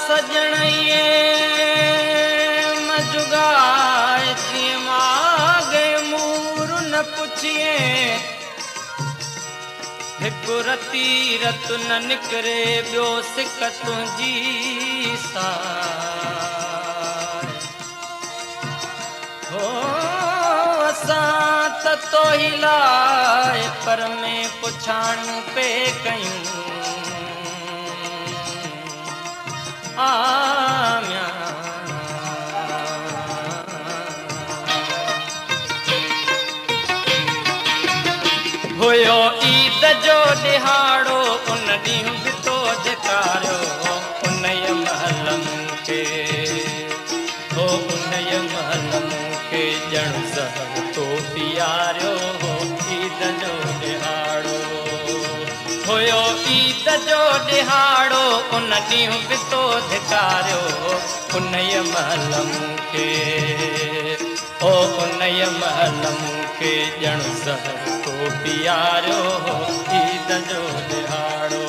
सजण जुगाए जीअं माॻे मूर न पुछिए, हिकु रती रत न निकिरे ॿियो सिक तुंहिंजी सार। हो असां त तो ई लाइ पर में पुछाणियूं पे कयूं। आमिया हुयो ईद जो ॾिहाड़ो, उन ॾींहुं बि तो धिकारियो उन महिल मूंखे, हो उन महिल मूंखे ॼण ज़हर तो पीआरियो। हो ईद जो ॾिहाड़ो, हुयो ईद जो ॾिहाड़ो, उन ॾींहुं बि तो धिकारियो उन महिल मूंखे, ओ उन महिल मूंखे ॼण ज़हर तो पीआरियो। हो ईद जो ॾिहाड़ो।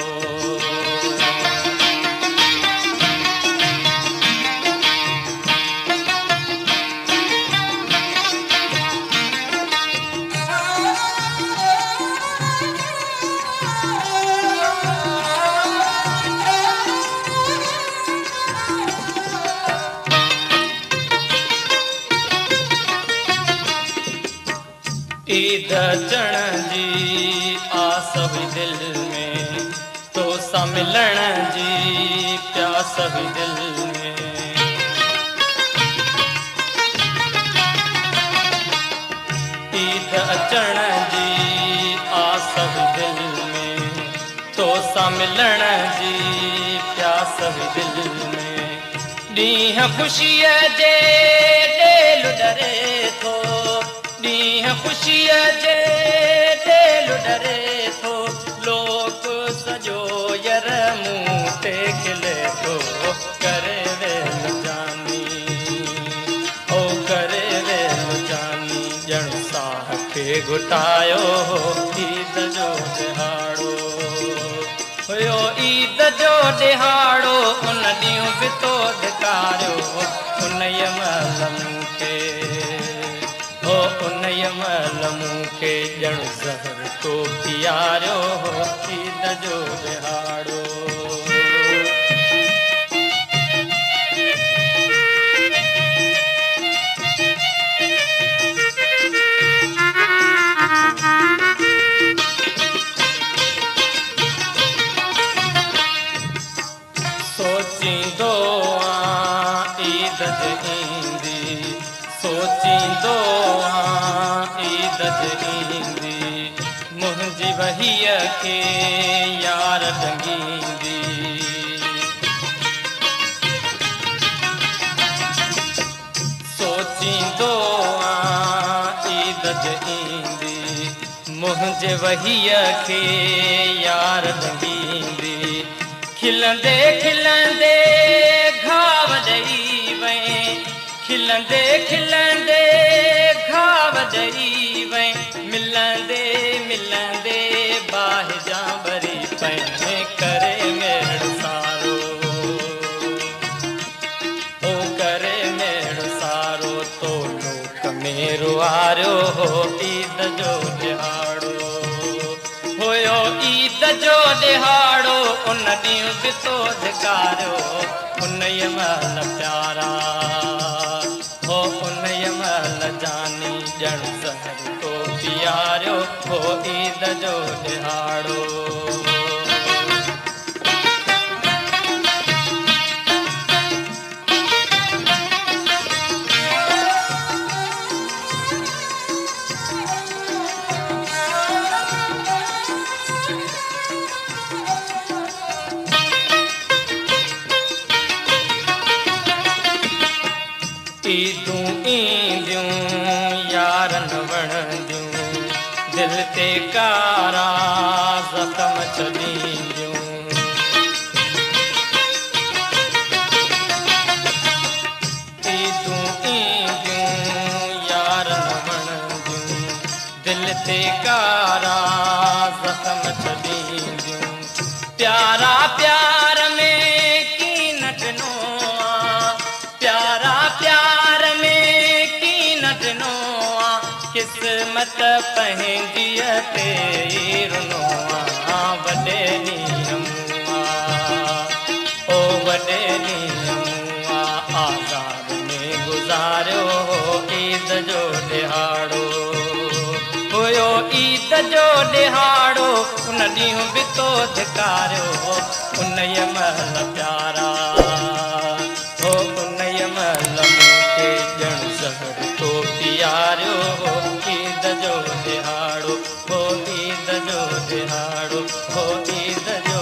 ईद अचण जी आस हुई दिल में, तोसां मिलण जी प्यास हुई दिल में। ईद अचण जी आस हुई दिल में, तोसां मिलण जी प्यास हुई दिल में। ॾींहुं ख़ुशीअ जे ॾेल डरे थो, ॾींहुं ख़ुशीअ जे ॾेल डरे थो, लोक सॼो यर मूं ते खिले थो। करे वेल जानी, ओ करे वेल जानी, ॼण साह खे घुटायो। हो ईद जो ॾिहाड़ो, हुयो ईद जो ॾिहाड़ो, उन ॾींहुं बि तो धिकारियो उन महिल मूंखे, हो उन महिल मूंखे ॼण ज़हर तो पीआरियो। हो ईद जो ॾिहाड़ो। सोचींदो आं ईद ईंदी, सोचींदो आं ईद ईंदी, मुंहिंजी वहीअ खे यार ॾंगींदी। सोचींदो आं ईद ईंदी, मुंहिंजे वहीअ खे यार ॾंगींदी। खिलंदे खिलंदे घाव ॾेई वई, खिलंदे खिलंदे घाव ॾेई वई, मिलंदे मिलंदे बाहि जा भरी पई। करे मेड़ सारो, ओ करे मेड़ सारो, तो लोक मेरो आरियो। हो ईद जो ॾिहाड़ो, हुयो ईद जो ॾिहाड़ो, उन ॾींहुं बि तो धिकारियो उन महिल प्यारा, हो उन महिल जानी ॼण ज़हर तो पीआरियो। हो ईद जो ॾिहाड़ो। ईदूं ईंदियूं यार न वणंदियूं, दिल ते कारा ज़ख़म छॾींदियूं। نه ته پنهنجيءَ تي ئي رنو آ، وڏي ڏينهن مون آ، او وڏي ڏينهن مون آ، آزار ۾ گذاريو هو عيد جو ڏهاڙو. هيو عيد جو ڏهاڙو، ان ڏينهن به تو ڌڪاريو. ان مهل پيارا، هو ان مهل مون کي ڄڻ زهر تو پياريو. هو عيد جو ڏهاڙو، هو عيد جو ڏهاڙو، هو عيد جو